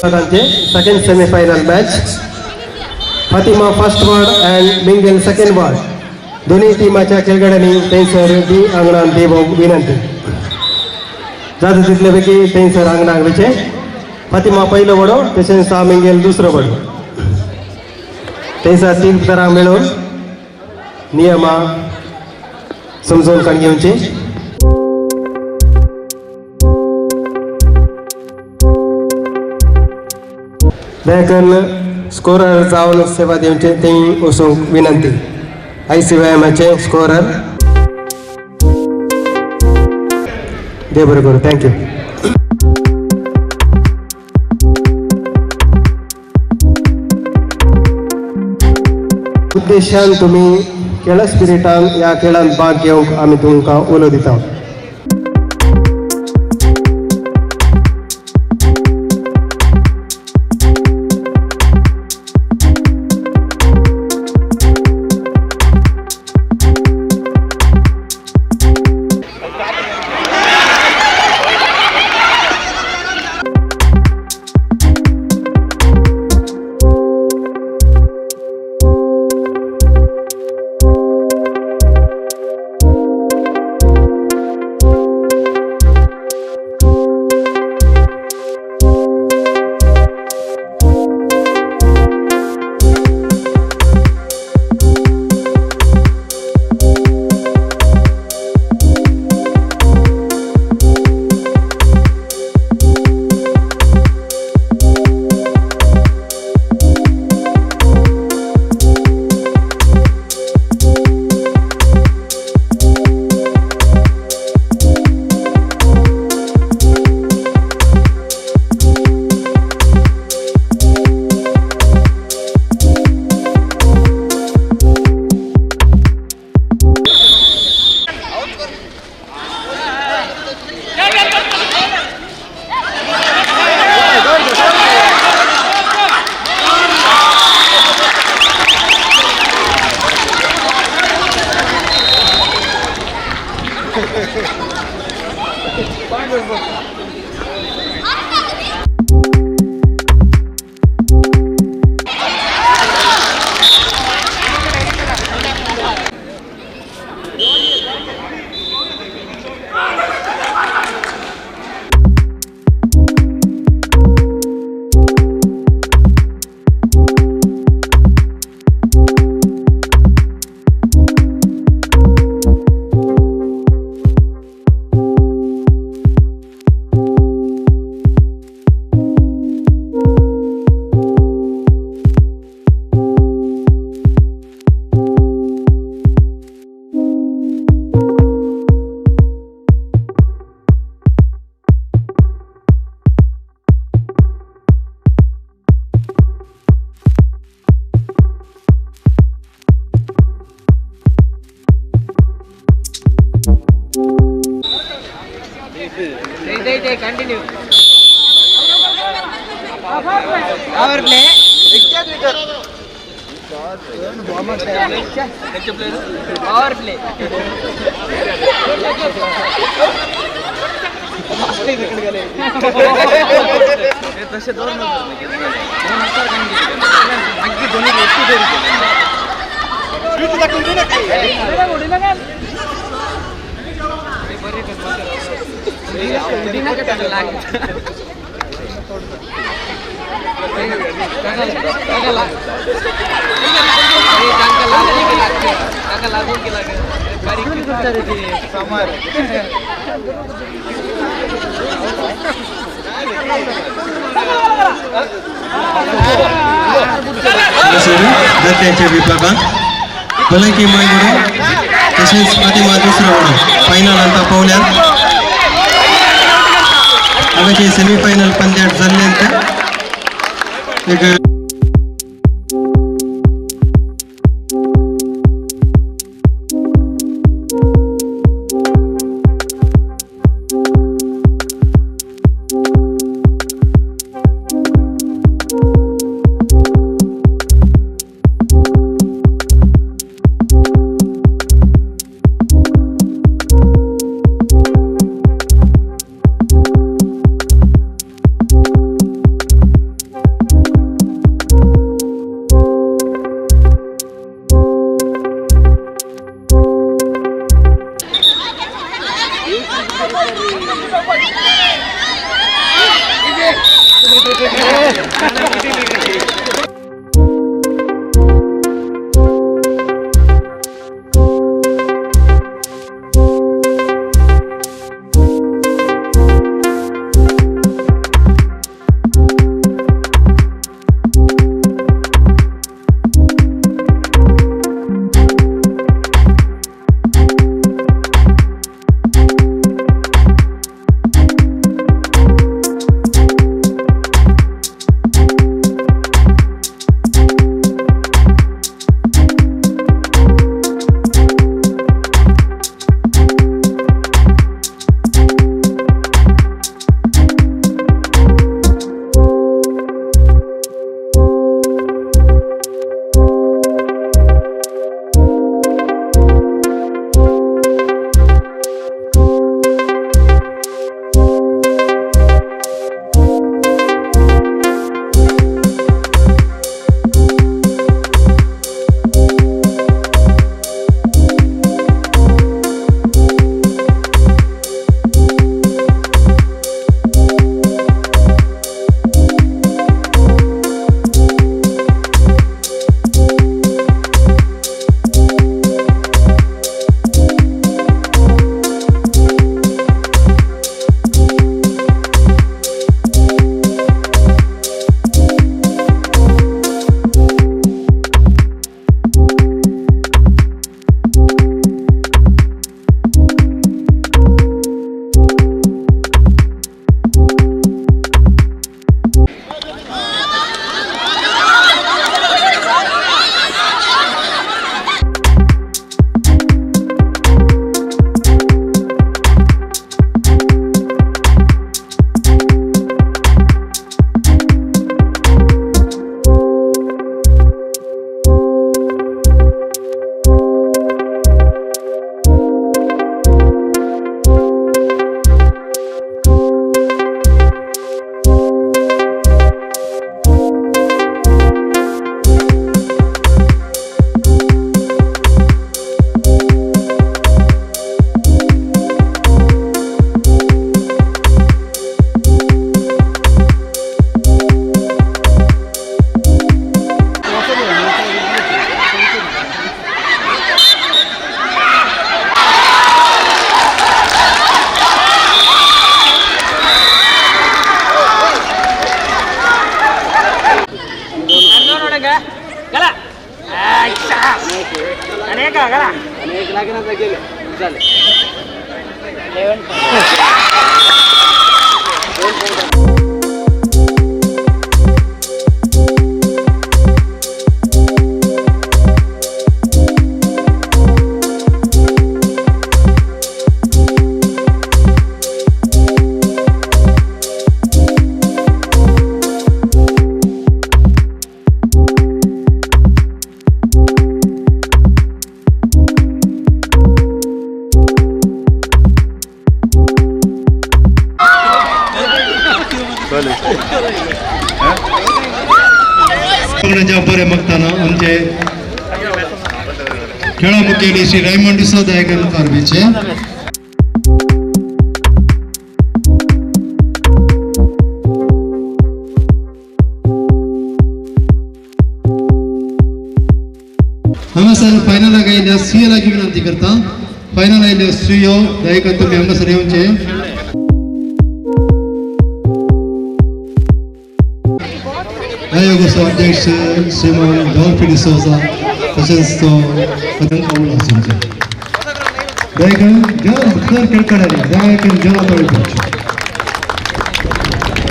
Second semifinal match Fatima first ward and Mingle second ward दोन्ही टीमाच्या खेळगड्यांनी थंयसर बी आंगणान देवोंक विनंती. जाता तितले पैकी थंयसर आंगणाक वयचें. फातिमा पयलो वडो तशेंच सा मिंगेल दुसरो वडो. थंयसर तीन तरांक मेळून नियमां समजून काण घेवची. दया स्कोरर जावन सेवा दिवचे थंय वचूंक विनंती. आय सी वाय एमाचे स्कोरर. देव बरें करूं. Thank you. उद्देशान तुमी खेळा स्पिरिटान ह्या खेळांत भाग घेवंक आमी तुमकां उलो दिता. Continue. Power play. Power play. तसे दोन दोन्ही दत्त्यांच्या विभागात भलायकी मायगुडो तसेच प्रतिमा दुसरो वडो फायनलांत पावल्यात. हांगाचे सेमीफायनल पंद्यात जाल्ल्यान एक बरे मगताना आमचे खेळा मुखेली श्री रायमंड डिसोजा मुखार. हांगासर फायनलाक आयिल्ल्या सीए लागीं विनंती करता. फायनल आयिल्ल्या सीओ दयेकरून तुमी हांगासर येवचे. आयोगाचो अध्यक्ष श्रीमान डॉल्फी डिसोजा तशेंच तो कदम आसूंचे दयेकरून जर खेळगड्यांनी दयेकरून जला तळी पडची.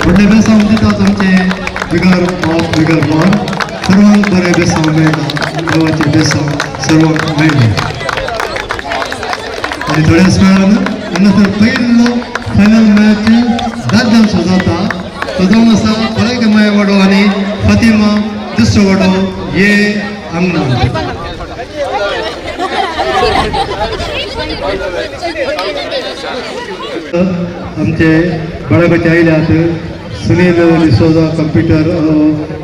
व्हडलें बेसांव दितात आमचे बिगर ऑफ बिगर बॉल सर्वांक बरें बेसांव मेळटा. देवाचें बेसांव सर्वांक मेळ्ळें. आनी थोड्याच वेळान हांगासर पयलो फायनल मॅच दादल्यांचो जाता. तो जावन आसा बरें माय वाडो आनी फातिमा दुसरो वाडो हे आंगणा. आमचे बाळगाचे आयल्यात सुनील डिसोजा कंप्युटर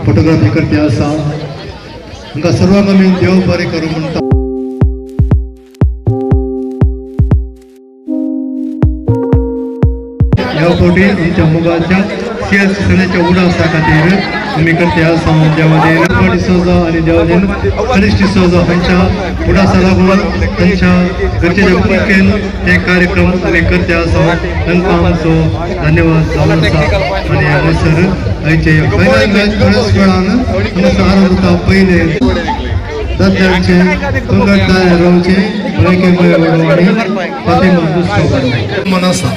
फोटोग्राफी करते आसा. हांकां सर्वांक आमी देव बरें करूं म्हणटा. ह्या फावटी आमच्या मोगाच्या सीएस संघाच्या उडासा खातीर आमी करते आसा. देवादेन डिसोजा आनी देवादेन हरीश डिसोजा हांच्या उडासा लागून तांच्या गरजेच्या भुमिकेन हे कार्यक्रम आमी करते आसा. तांकां आमचो धन्यवाद जावन आसा. आनी हांगासर आयचे फायनल मॅच थोड्याच वेळान हांगासर आरंभ जाता. पयले दादल्यांचे पंगड तयार रावचे, भलायकी वाडो आनी फातिमा दुसरो वाडो मन आसा.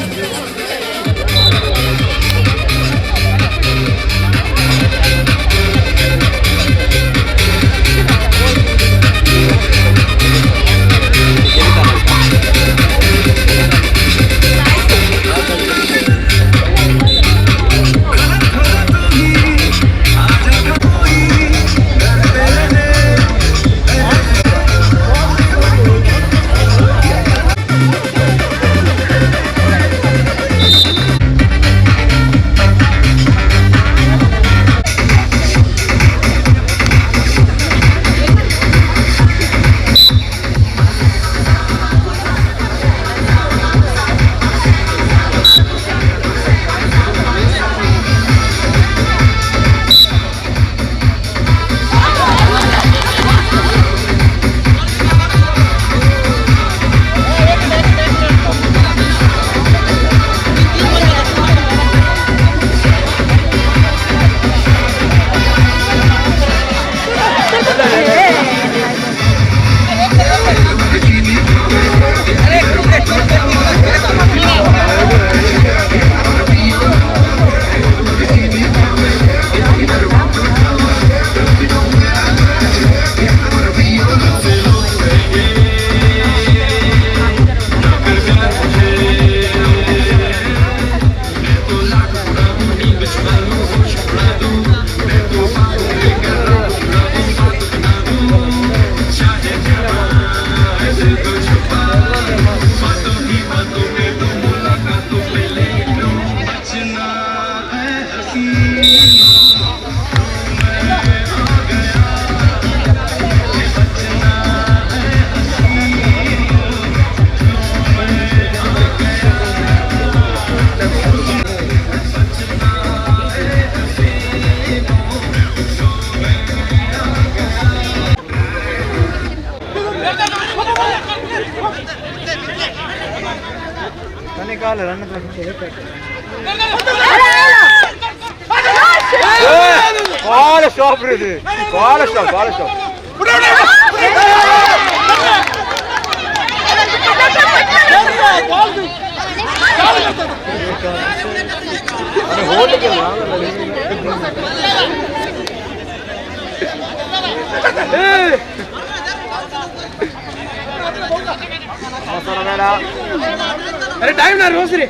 अरे टाइम ना रोज रे.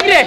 रे.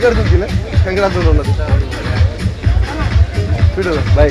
स्पीकर कंग्राचुलेशन बाय.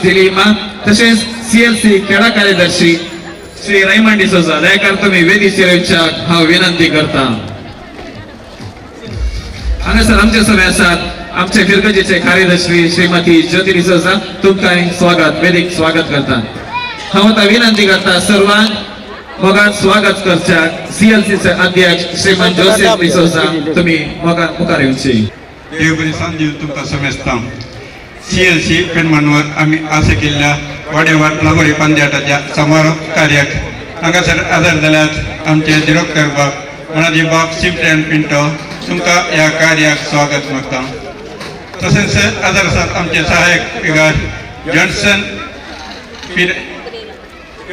दिलीमा तसेच सीएलसी खेडा कार्यदर्शी श्री रैमंड डिसोजा दयाकर तुम्ही वेदी येवच्याक हांव विनंती करता. हांगासर आमचे सभे आसात आमचे फिरगजेचे कार्यदर्शी श्रीमती ज्योती डिसोजा, तुमकां स्वागत वेदीक स्वागत करता. हांव आतां विनंती करता सर्वांक मोगान स्वागत करच्याक सीएलसीचे अध्यक्ष श्रीमान जोसेफ डिसोजा, तुम्ही मोगान मुखार येवची. देव बरी सांज तुमकां समेस्तां. सीएलसी पेडमानवर आमी आसा केल्ल्या वाडेवार लागोडी पांद्याटाच्या समारोप कार्याक हांगासर आदर जाल्यात आमचे दिरोकर बाब मणाजी बाब सिप्रियन पिंटो, तुमकां ह्या कार्याक स्वागत मागता. तशेंच आदर आसात आमचे सहायक विगार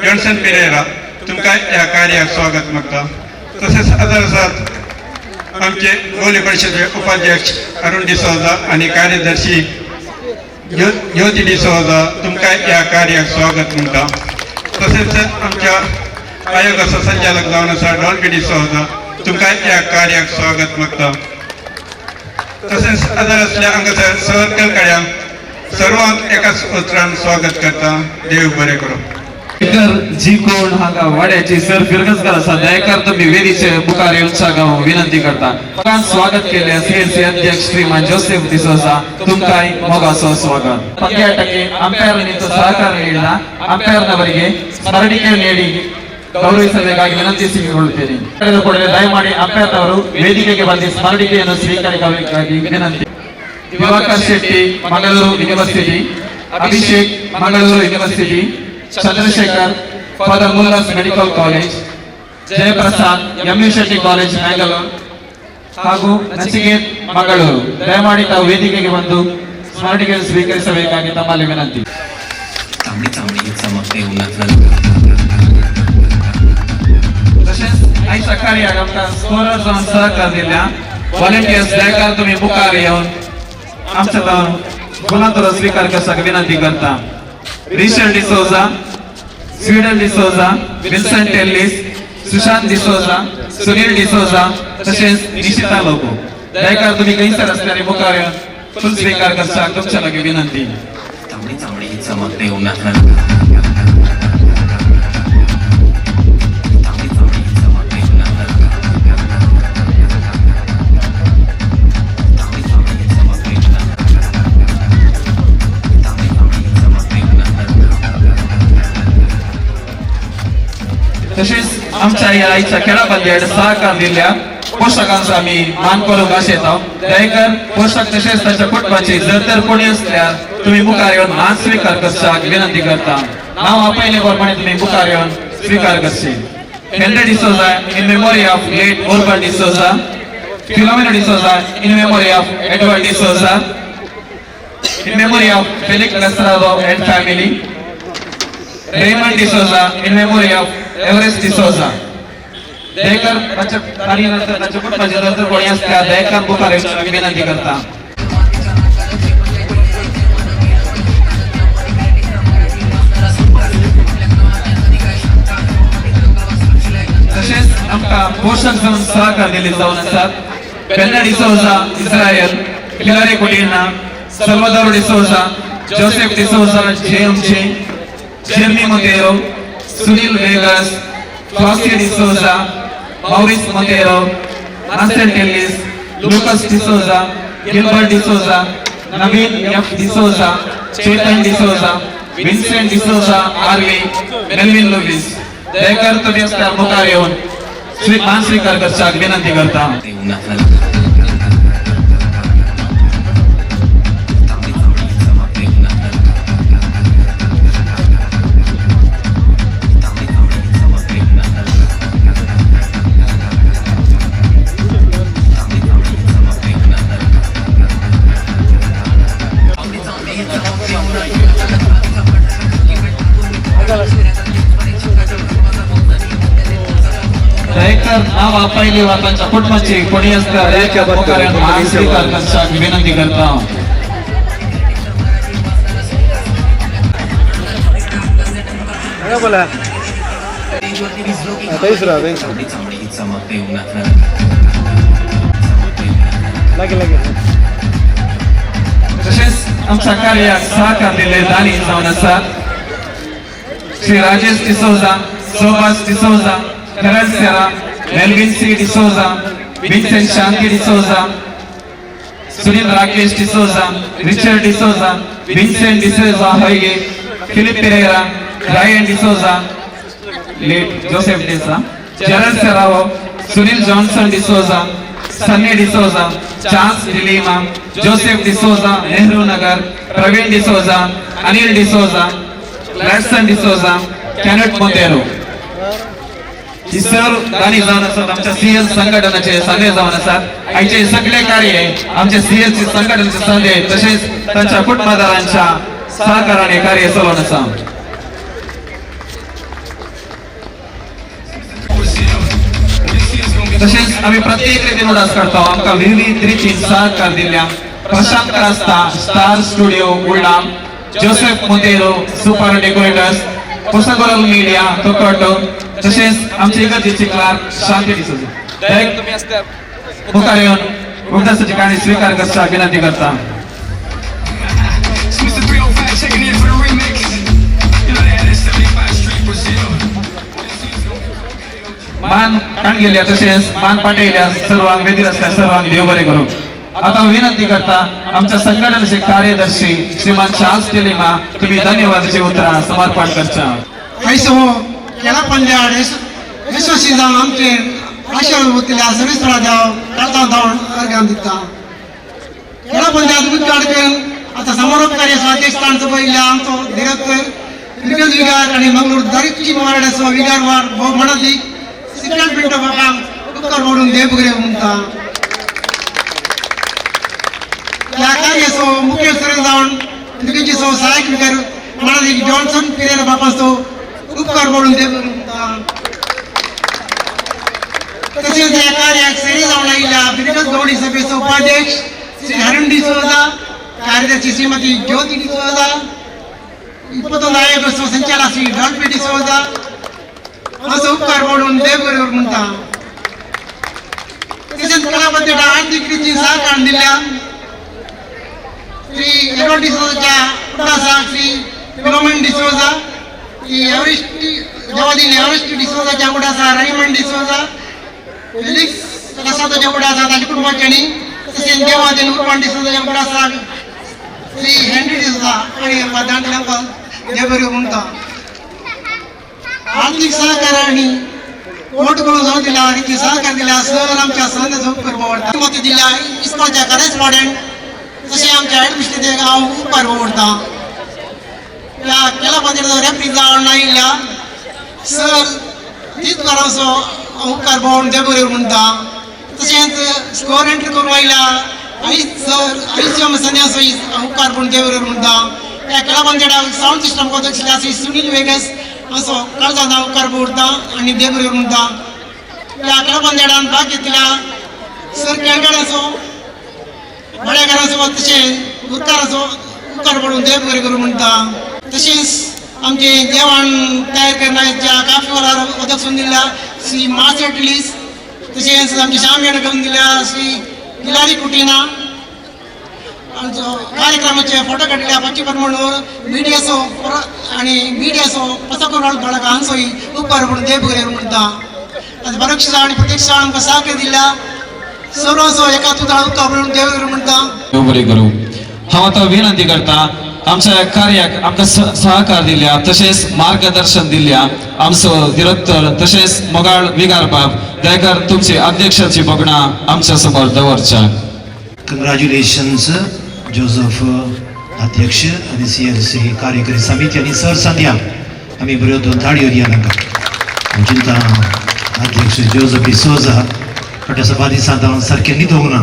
जॉन्सन पिरेरा, तुमकां ह्या कार्याक स्वागत मागता. तशेंच आदर आसात आमचे गोली परिशदेचे उपाध्यक्ष अरुण डिसोजा आनी कार्यदर्शी ज्योती डिसोजा तुमकां ह्या कार्याक स्वागत म्हणटा. तशेंच आमच्या आयोगाचो संचालक जावन आसा डॉल्बी डिसोजा तुमकां ह्या कार्याक स्वागत मागता. तशेंच आदर असल्या हांगासर सर्कल कड्यांक सर्वांक एकाच उतरान स्वागत करता. देव बरें करूं. जी कोण हांगा वाड्याची सर फिरगजकर आसा दयेकर तुम्ही वेदीचे मुखार येवच्याक हांव विनंती करता. स्वागत केले सीएलसी अध्यक्ष श्रीमान जोसेफ डिसोजा तुमकांय मोगाचो स्वागत. ಪಂದ್ಯಾಟಕ್ಕೆ ಅಂಪೈರ್ನಿಂದ ಸಹಕಾರ ನೀಡಿದ ಅಂಪೈರ್ನವರಿಗೆ ಸ್ಮರಣಿಕೆ ನೀಡಿ ಗೌರವಿಸಬೇಕಾಗಿ ವಿನಂತಿಸಿಕೊಳ್ಳುತ್ತೇನೆ. ಕೂಡಲೇ ದಯಮಾಡಿ ಅಂಪೈರ್ನವರು ವೇದಿಕೆಗೆ ಬಂದು ಸ್ಮರಣಿಕೆಯನ್ನು ಸ್ವೀಕರಿಸಬೇಕಾಗಿ ವಿನಂತಿ. Diwakar Shetty, Mangaluru university. Abhishek, Mangaluru university. Chandrashekar, Father Muller's medical college. Jayaprasad, M U Shetty college, Mangalore ಹಾಗೂ ನಚಿಕೇತ್, ಮಂಗಳೂರು. ದಯಮಾಡಿ ತಾವು ವೇದಿಕೆಗೆ ಬಂದು ಸ್ಮರಣಿಕೆಯನ್ನು ಸ್ವೀಕರಿಸಬೇಕಾಗಿ ತಮ್ಮಲ್ಲಿ ವಿನಂತಿ. तांबडी चामडी चमकते उन्हात. तशेंच आयच्या कार्याक आमकां स्कोरर जावन सहकार दिल्या व्हॉलेंटियर्स दयेकर तुमी मुखार येवन आमच्या जावन गुलांतरो स्वीकार करपाक विनंती करता. Richard D'Souza, Sweden D'Souza, Wilson Tellis, Sushant D'Souza, Sunil D'Souza तशेंच निशिता लोबो. दयेकर तुमी खंयसर आसल्यार मुखार येवन फुल स्वीकार करपाक तुमच्या लागीं विनंती. तांबडी चामडी चमकते उन्हात. तांबडी चामडी चमकते उन्हात. तांबडी चामडी चमकते उन्हात. तांबडी चामडी चमकते उन्हात. तशेंच आमच्या ह्या आयच्या खेळा पंद्यात सहकार दिल्ल्या पोशकांचो आमी मान करूंक आशेता. दयेकर पोशक तशेंच ताच्या कुटुंबाचे जर तर कोणी असल्यार तुम्ही मुखार येवन मान स्वीकार करच्याक विनंती करता. नांव आपयले प्रमाणे तुम्ही मुखार येवन स्वीकार करचे. Henry D'Souza in memory of late Urban D'Souza. Philomena D'Souza in memory of Edward D'Souza. In memory of Felix Lasrado and family. Raymond D'Souza in memory of Everest D'Souza. दयेकर ताच्या ताणी नंतर ताच्या कुटुंबाचे जर तर कोणी असल्यार दयेकर मुखार येवच्याक विनंती करता. तशेंच आमकां पोशक जावन सहकार दिले जावन आसात Bernard D'Souza, Israel, Hillary Cunha, Salvador D'Souza, Joseph D'Souza, J M J, Jeremy Monteiro, Sunil Vegas, Flossie D'Souza, Maurice Monteiro, Marcel Tellis, Lucas D'Souza, Gilbert D'Souza, Naveen F D'Souza, Chetan D'Souza, Vincent D'Souza, RV, Melvin Lewis. दयेकर तुम्ही असल्यार मुखार येवन श्री मान स्वीकार करच्याक विनंती करता. उन्हात. तांबडी चामडी चमकते उन्हात. तांबडी चामडी चमकते उन्हात. तांबडी चामडी चमकते उन्हात. तांबडी चामडी चमकते उन्हात. दयेकर नाव आपयले वा तांच्या कुटुंबाचे कोणी असल्यार दयेकर मुखार येवन मान स्वीकार करच्याक विनंती करता. बोला थंयच राव, थंयच. तांबडी चामडी चमकते उन्हात. चमकते उन्हात. लागीं लागीं. तशेंच आमच्या कार्याक सहकार दिल्ले दानी जावन आसात Shri Rajesh D'Souza, सोभाष D'Souza, Terence Sera, Melvin C D'Souza, Vincent Shanti D'Souza, Sunil Rakesh D'Souza, Richard D'Souza, Vincent D'Souza Hoige, Philip Pereira, Ryan D'Souza, late Joseph D'Sa, Gerald Serrao, Sunil Johnson D'Souza, Sunny D'Souza, Charles D'Lima, Joseph D'Souza, Nehru Nagar, Praveen D'Souza, Anil D'Souza, Gladson D'Souza, Kenneth Monteiro. ही सर्व दानी जावन आसात आमच्या CL संघटनाचे संदे जावन आसात. आयचे सगळे कार्य आमच्या सीएल सी संघटनेचे संदे तसेच तांच्या कुटुंबादारांच्या सहकाराने कार्य चलोवन आसा. तशेंच आमी प्रत्येक रितीन उडास काडटा. आमकां विविध रितीन सहकार दिल्ल्या Prashant Crasta star studio Uldam, Joseph Monteiro super decorators, Hosagoral media Thokkottu, तसेच आमचे इगर्जेचे क्लार्क शांती डिसोजा. तुम्ही असता मुखार येऊन उगदासाची काणी स्वीकार करता विनंती करता. It's Mr. 305 checking in for the remix. You know they had it 75 Street, Brazil. मान काणगेल्या तसेच मान पाटयल्या सर्वांक वेदीर असल्या सर्वांक देव बरे करू. आता विनंती करता आमच्या संघटनेचे कार्यदर्शी श्रीमान चार्ल्स टेलिमा, तुम्ही धन्यवादाची उतरा समर्पण करता. ऐसो खेळा पंद्याड यशस्वी जावन आमचे आशा उरतल्या सर्वेस्परा देव काळजां धांवन अर्घान दिता. खेळा पंद्यात उद्घाटन करून आतां समारोप कार्याचो अध्यक्षस्थान पयल्या आमचो दिरक्तर फिरगज विगार आनी मंगळूर दरेकची वार्डाचो विगार वार्ड भोव मनाली सिक्रेट पिंटो बाबांक उपकार मोडून देव बरें म्हणटा. ह्या कार्याचो मुखेल सर जावन फिरगजीचो सहायक विगार मनाली जॉन्सन पिरेरा बापाचो उपकार मोडून देव बरें म्हणटा. तसेच या कार्याक सेरी जावन आयिल्ल्या फिरगज गवडी सभेचो उपाध्यक्ष श्री हरुण डिसोजा, कार्यदर्शी श्रीमती ज्योती डिसोजा, 21 आयोगाचो संचालक श्री डॉल्फी डिसोजा असो उपकार मोडून देव बरें म्हणटा. तसेच कलापद्धतीला आर्थिक रितीन सहकार दिल्या श्री एडवर्ड डिसोजाच्या कुटासाक श्री फिलोमन डिसोजा, श्री एव्हरेस्ट देवादीन एव्हरेस्ट डिसोजाच्या कुटासा रायमंड डिसोजा, फेलिक्स प्रसादाच्या कुटासा ताच्या कुटुंबाच्यानी, तसेच देवादीन उर्बान डिसोजाच्या कुटासाक श्री हेनरी डिसोजा आनी दांडल्यांक देव बरें म्हणटा. आर्थिक सहकार आणि वोट करून जाऊन दिला आणि ती सहकार दिला सर आमच्या संघाचा उपकार आवडता. मत दिल्या इस्कॉलच्या करेस्पॉन्डंट तशें आमच्या ऍडमिनिस्ट्रेटर हांव उपकार आवडता. ह्या खेळा पंद्याचो रेफ्री जावन आयिल्ल्या सर तीच घराचो उपकार भोवन देव बरें म्हणटा. तशेंच स्कोर एंट्री करून आयल्या हरीश सर हरीश संन्यासो उपकार पडून देव बरें म्हणटा. ह्या खेळा पंद्याक सावंड सिस्टम आशिल्ल्या श्री सुनील वेगस असो काळजान उपकार पडता आनी देव बरें म्हणटा. ह्या खेळा पंद्यान भाग घेतल्या सर खेळगड्याचो बड्याकाराचो तशें उपकाराचो उपकार पडून देव बरें करूं म्हणटा. तशेंच आमचे जेवण तयार करण्याच्या काफीवाला उदक सोडून दिल्या श्री मास्टर टिलीस, तशेंच आमचे श्याम करून दिल्या श्री गिलारी कुटिना, आमचो कार्यक्रमाचे फोटो काडल्या पच्ची परमणूर मिडियाचो आनी मिडियाचो पसको बाळक हांचोय उपकार पडून देव बरें म्हणटा. आनी परोक्ष आनी प्रत्यक्ष आमकां सहकार दिल्या सर्वांचो एका तुदा उपकार पडून देव बरें म्हणटा. देव बरें करूं. हांव आतां विनंती करता आमच्या कार्याक आमकां सहकार दिल्या तशेंच मार्गदर्शन दिल्या आमचो दिरक्तर तशेंच मोगाळ विगार बाब दयाकर तुमचे अध्यक्षाची बगणां आमच्या समोर दवरच्या. कंग्रॅच्युलेशन्स जोसफ अध्यक्ष आनी CLC कार्यकारी समिती आनी सर संध्या आमी बऱ्यो दोन ताळयो दिया तांकां. चिंता अध्यक्ष जोसफ डिसोजा फाटल्या सभा दिसांत हांव सारकें न्हिदोंक ना,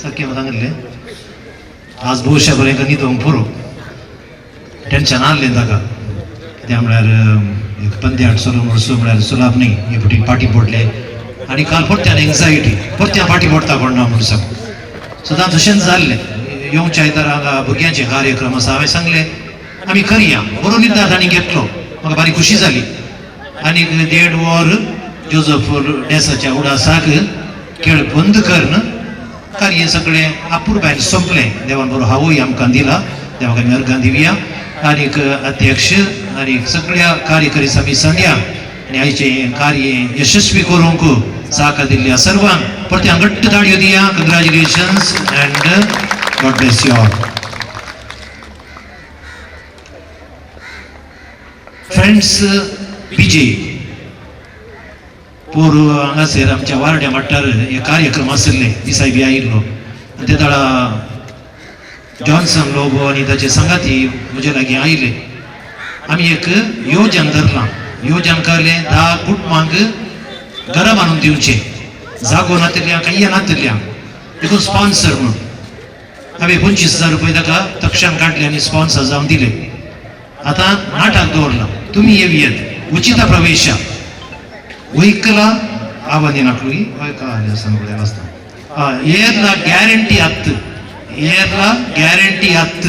सारकें हांव सांगिल्लें आज भोवशा बरें न्हिदोंक पुरो टेंशन आहलें ताका. कित्याक म्हळ्यार एक पंद्याट सोलो म्हणसो म्हळ्यार सुलाभ न्ही, हे फावटी फाटीं पडले आनी काल परत्यान एंग्जायटी परत्यान फाटीं पडटा कोण ना म्हणून सांग सदां तशेंच जाल्लें. येवच्या आयतारा हांगा भुरग्यांचे कार्यक्रम आसा, हांवें सांगलें आमी करया, बरो निर्धार तांणी घेतलो, म्हाका बारी खुशी जाली. आनी 1.5 वर जोजफ डेसाच्या उडासाक खेळ बंद करून कार्य सगळें अपुरबायन सोंपलें. देवान बरो हावूय आमकां दिला, देवाक आमी अर्गां दिवया. आनीक अध्यक्ष आनी सगळ्या कार्यकारी समिती संध्या आनी आयचें कार्य यशस्वी करूंक सहकार दिल्ल्या सर्वांक परत्यान घट्ट ताळयो दिया. Congratulations and God bless you all. Friends, BJ पोर हांगासर आमच्या वार्ड्या वाठार हे कार्यक्रम आशिल्ले दिसाय बी आयिल्लो आनी ते दाडा जॉन्सन लोबो आनी ताचे सांगाती म्हजे लागीं आयले. आमी एक योजन धरलां, योजन करलें 10 कुटुंबांक घरां बांदून दिवचें, जागो नातिल्ल्या कांय नातिल्ल्या देखून स्पॉन्सर म्हणून हांवें 25,000 रुपये ताका तक्षान काडले आनी स्पॉन्सर जावन दिले. आतां नाटक दवरलां, तुमी येवयेत, उचित प्रवेशा वैकला आवाज नाकलू वैकला वाजता येतला गॅरंटी आत्त येरला गॅरंटी आत्त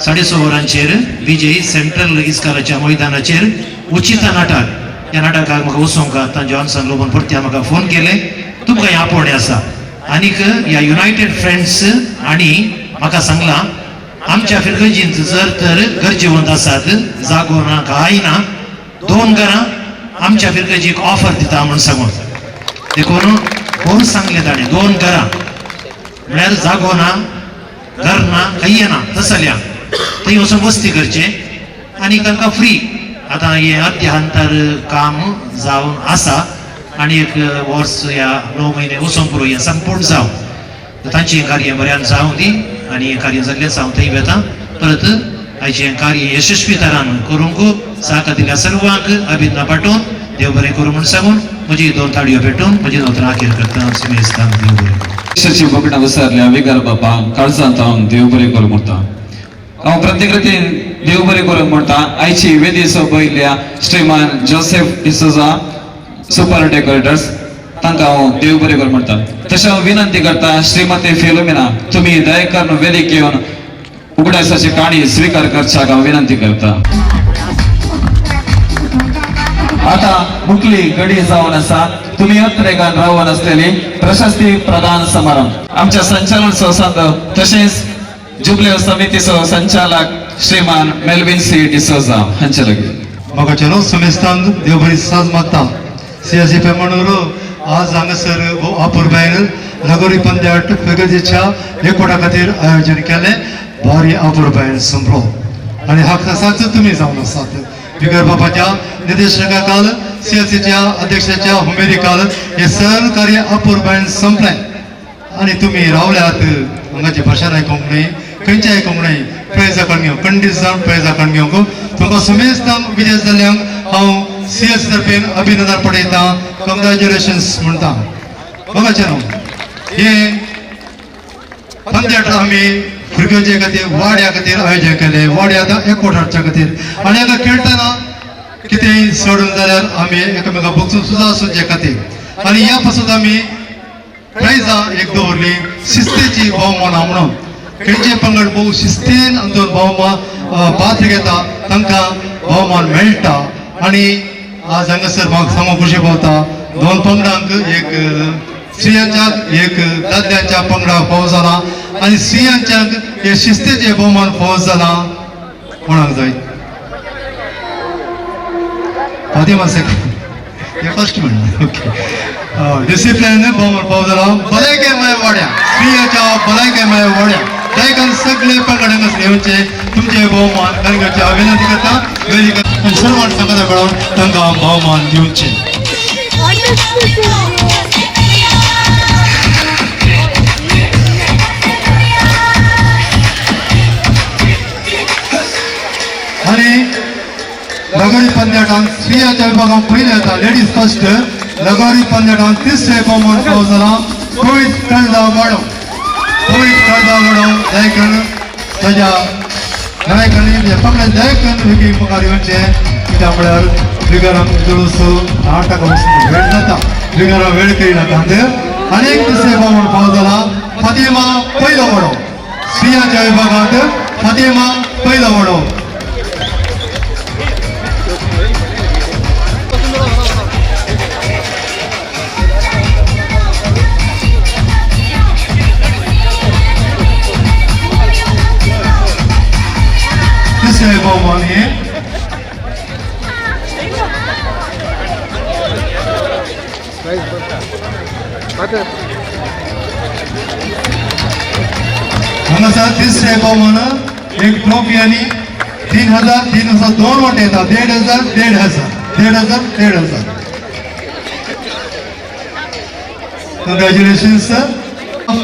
6:30 वरांचेर विजयी सेंट्रल इस्कालाच्या मैदानाचेर उचित नाटक ह्या नाटकाक म्हाका वचोंक आतां जॉन्सन लोबन परती म्हाका फोन केले तुमकां हें आपोवणें आसा आनीक ह्या युनायटेड फ्रेंड्स आनी म्हाका सांगलां आमच्या फिरगर्जींत जर तर गरजेवंत आसात जागो ना काय ना 2 घरां आमच्या फिरगर्जीक ऑफर दिता म्हूण सांगून देखून कोण सांगलें ताणें 2 घरां म्हळ्यार जागो ना घर ना खंय ना तसल्या थंय वचून वस्ती करचें आनी तांकां फ्री आतां हें अध्यांतर काम जावन आसा आनी एक वर्स या 9 म्हयने वचोंक पुरो हें संपूर्ण जावं तांचें कार्य बऱ्यान जावं दी आनी हें कार्य जाल्लें हांव थंय वेता परत आयचें कार्य यशस्वी तरान करूंक साका दिल्या सर्वांक अभिज्ञा पाठोवन देव बरें करूं म्हूण सांगून म्हजी 2 ताळयो पेटोवन म्हजी 2 आखेर करता सिमेस्तान देव बरें देशाची बोकडां विसरल्या विगर बापा काळजांत हांव देव बरें करूं म्हणटा हांव प्रत्येक रितीन देव बरें करूंक म्हणटा आयची वेदी सोबयल्ल्या श्रीमान जोसेफ डिसोजा सुपर डेकोरेटर्स तांकां हांव देव बरें करूं म्हणटा तशें हांव विनंती करता श्रीमती फिलोमिना तुमी दया करून वेदीक येवन उगडासाची काणी स्विकार करच्याक हांव विनंती करता. आता मुखली गडी जावन आसा तुम्ही अत्रेगान रावन आसलेली प्रशस्ती प्रदान समारंभ आमच्या संचालन संस्थांत तशेंच जुबले समितीचो संचालक श्रीमान मेल्विन सी डिसोजा हांचे लागीं म्हाका चलो समेस्तान देव बरी साज मागता सीएससी पेमणूर आज हांगासर अपुरबायेन लगोरी पंद्याट फिगर्जीच्या एकवटा खातीर आयोजन केलें भारी अपुरबायेन संपलो आनी हाका तुमी जावन आसात बिगर बाबाच्या निर्देशका सीएससीच्या अध्यक्षाच्या हुमेरी काल हे सर्व कार्य अपुरबायेन संपलें आनी तुमी रावल्यात हांगाची भाशण आयकूंक न्हय खंयचें आयकूंक न्हय प्रायजां काडून घेवंक खंडीत जावन प्रायजां काडून घेवंक तुमकां समेस्तांक विजय जाल्ल्यांक हांव सीएस तर्फेन अभिनंदन पडयतां कंग्रेच्युलेशन्स म्हणटा. बघाचें न्हू हें पंद्याट आमी भुरग्यांचे खातीर वाड्या खातीर आयोजन केलें वाड्या आतां एकवट हाडच्या खातीर आनी हांगा खेळटना कितेंय सोडून जाल्यार आमी एकामेका बक्षूस सुद्दां आसूचे खातीर आनी ह्या पासून आमी प्रायजां एक दवरली शिस्तेची भोवमानां म्हणून खंयचे पंगड भोव शिस्तेन अंदून भोवमान पात्र घेता तांकां भोवमान मेळटा आनी आज हांगासर म्हाका सांगूंक खुशी पावता 2 पंगडांक एक स्त्रियांच्या एक दादल्यांच्या पंगडाक फावो जाला आनी स्त्रियांच्याक हे शिस्तेचे भोवमान फावो जाला कोणाक जाय फातिमा सेकंड हे फर्स्ट म्हणलें ओके डिसिप्लिन भोवमान फावो जाला भलायके माय वाड्या स्त्रियांच्या भलायके माय वाड्या दयेकन सगळे पंगड हांगासर येवचे तुमचे भोवमान काडून घेवचे हांव विनंती करता वेदी सर्वांक सांगता मेळोवन तांकां भोवमान दिवचे. आनी लगोरी पंद्याटान स्त्रियांच्या विभागांत पयलें येता लेडीज फर्स्ट लगोरी पंद्याटान तिसरें भोवमान फावो जाला पवित कळदा वाडो पवित कळदा वाडो दयेकन ताज्या नायकांनी पंगड दयेकन वेगळी मुखार येवचें कित्याक म्हळ्यार बिगरांक जुलूस नाटक वचून वेळ जाता बिगरां वेळ करिनाका आनी एक तिसरें भोवमान फावो जाला फातिमा पयलो वाडो स्त्रियांच्या विभागांत फातिमा पयलो वाडो. तिसरें भोवमान हें हांगासर तिसरें भोवमान एक ट्रॉफी आनी 3000 3000 2 वांटे येता 1500 1500 1500 1500. कंग्रेच्युलेशन्स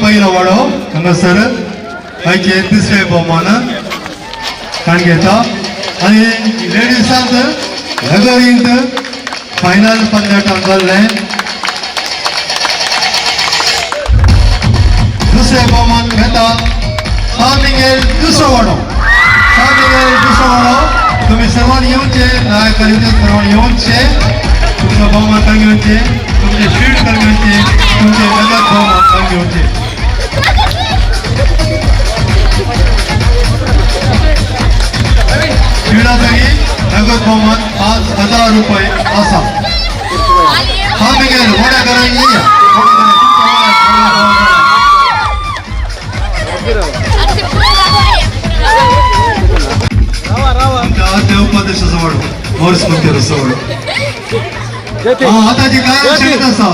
पहिलो वाडो हांगासर आयचे तिसरें भोवमान काडून घेता आनी लेडिसांत लगोरींत फायनल पंद्याटान जाल्लें दुसरें भोवमान घेता सान मिगेल दुसरो वाडो सान मिगेल दुसरो वाडो तुमी सर्वांनी येवचे नायक सर्वांनी येवचे तुमचो भोवमान काडून घेवचे तुमचे शील्ड काडून घेवचे तुमचे नगद भोवमान काडून घेवचे. हा मिगेल वाड्याकारांनी येया. आमच्या आद्य उपाध्यक्षाचो वाडो मॉरिस मोंतेरोचो वाडो. आतां जी कार्यक्षमता आसा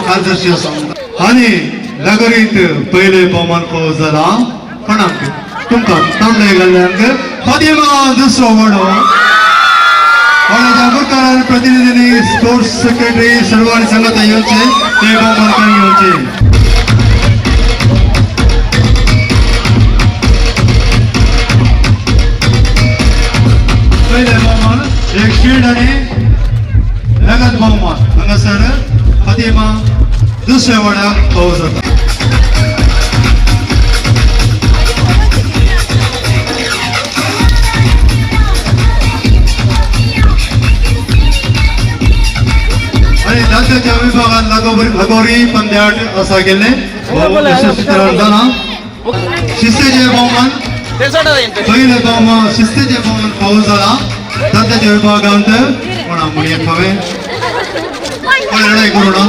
कार्यदर्शी आसा आनी लगरीत पयले भोवमान पावस जाला कोणाक तुमकां तांबडे घाल्ल्यांक फातिमा दुसरो वाडो. वाड्याच्या गुरकारान प्रतिनिधींनी स्पोर्ट्स सेक्रेटरी सर्वांनी सांगता येवचे ते भोवमान करून येवचे. पयले भोवमान एक शिल्ड आनी नगद भोवमान हांगासर फातिमा दुसऱ्या वाड्याक पावस जाता. आणि दांत्याच्या विभागात लगोरी पंद्याट असा गेले जाला. शिस्तेचे भोवमान पयले भोवमान शिस्तेचे भोवमान पावस जाला दांत्याच्या विभागांत. कोणा म्हणयेत हांवें कोण लढाई करू ना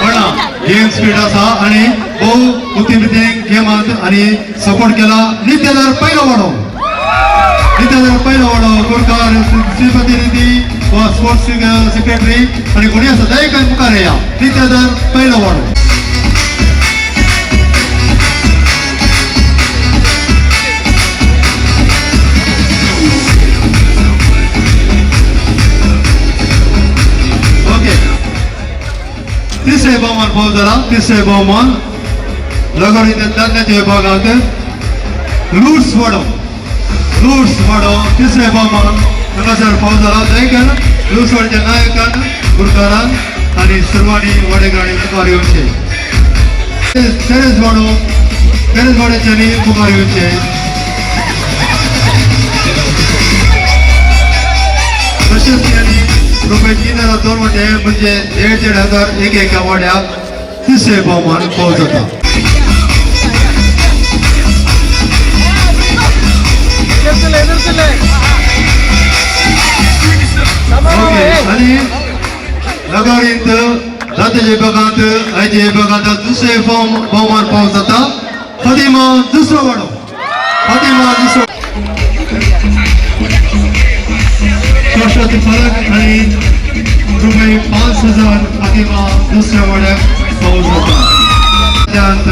कोणा गेम स्पीड आसा आनी भोव उत्तम रितीन गेमांत आनी सपोर्ट केला. नित्यादार पयलो वाडो. नित्यादार पयलो वाडो गुरकार श्रीप्रतिनिधी वा स्पोर्ट्स सेक्रेटरी आनी कोणी आसा दयेक मुखार येया. नित्यादार पयलो वाडो. तिसरे भोवमान पावस जाला. तिसरे भोवमान लगोरी दादल्याच्या विभागांत लूट्स वाडो. लूट्स वाडो तिसरे भोवमान हांगासर पावस जाला. दयेकन लूट्स वाड्याच्या नायकान गुरकारान आनी सर्वांनी वाडेकारांनी मुखार येवचे. तेरेस वाडो तेरेस वाड्याच्यांनी मुखार येवचे. प्रशस्ती आनी रुपये 3,002 वाटे म्हणजे 1,500 एक एका वाड्याक तिसरे भोवमान पावस जाता. ओके आनी लगोरींत जात्याच्या विभागांत आयच्या विभागांत दुसरे भोवमान पावस जाता. फातिमा दुसरो वाडो. फातिमा दुसरो प्रशस्ती फलक आनी रुपये 5,000 फातिमा दुसऱ्या वाड्याक पावस जाता. त्यात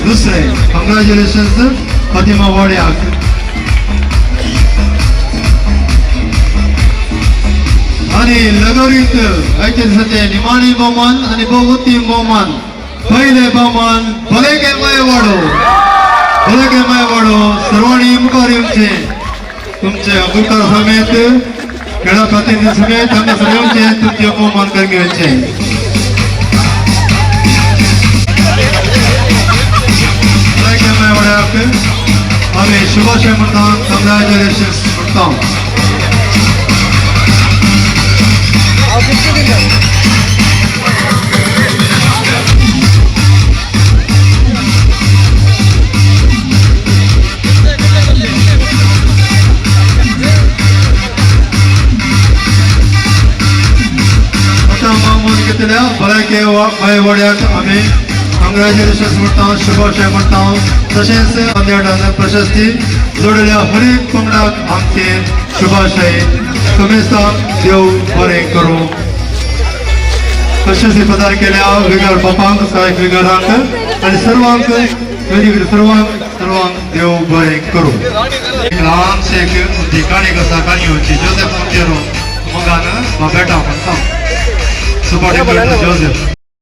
दुसरे कंग्रॅच्युलेशन्स फातिमा वाड्याक. आनी लगोरीत आयच्या दिसाचे निमाणी भोवमान आनी भोव उत्तीम भोवमान पयले भोवमान भले माय वाडो. भले माय वाडो सर्वांनी मुखार येवचे. तुमचे गुरकार समेत खेळा प्रतिनिधी समेत हांगासर येवचे तुमचे भोवमान करून घेवचे. भले माय वाड्याक आमी शुभाशय म्हणटा. कंग्रॅच्युलेशन्स म्हणटा. आतां भोवमान घेतल्या भलायके माय वाड्याक आमी कंग्रॅच्युलेशन्स म्हणटा. शुभाशय म्हणटा. तशेंच पंद्याटान प्रशस्ती जोडल्या हरेक पंगडाक आमचे शुभाशय. समेस्तांक देव बरें करूं. प्रशस्ती प्रदान केल्या विगर बापांक सहायक विगरांक आनी सर्वांक सर्वांक सर्वांक देव बरें करूं. एक ल्हानशें एक काणी आसा काणी येवची. जोसेफ मोंतेरो मोगान बेटा म्हणटा. Supporting Joseph.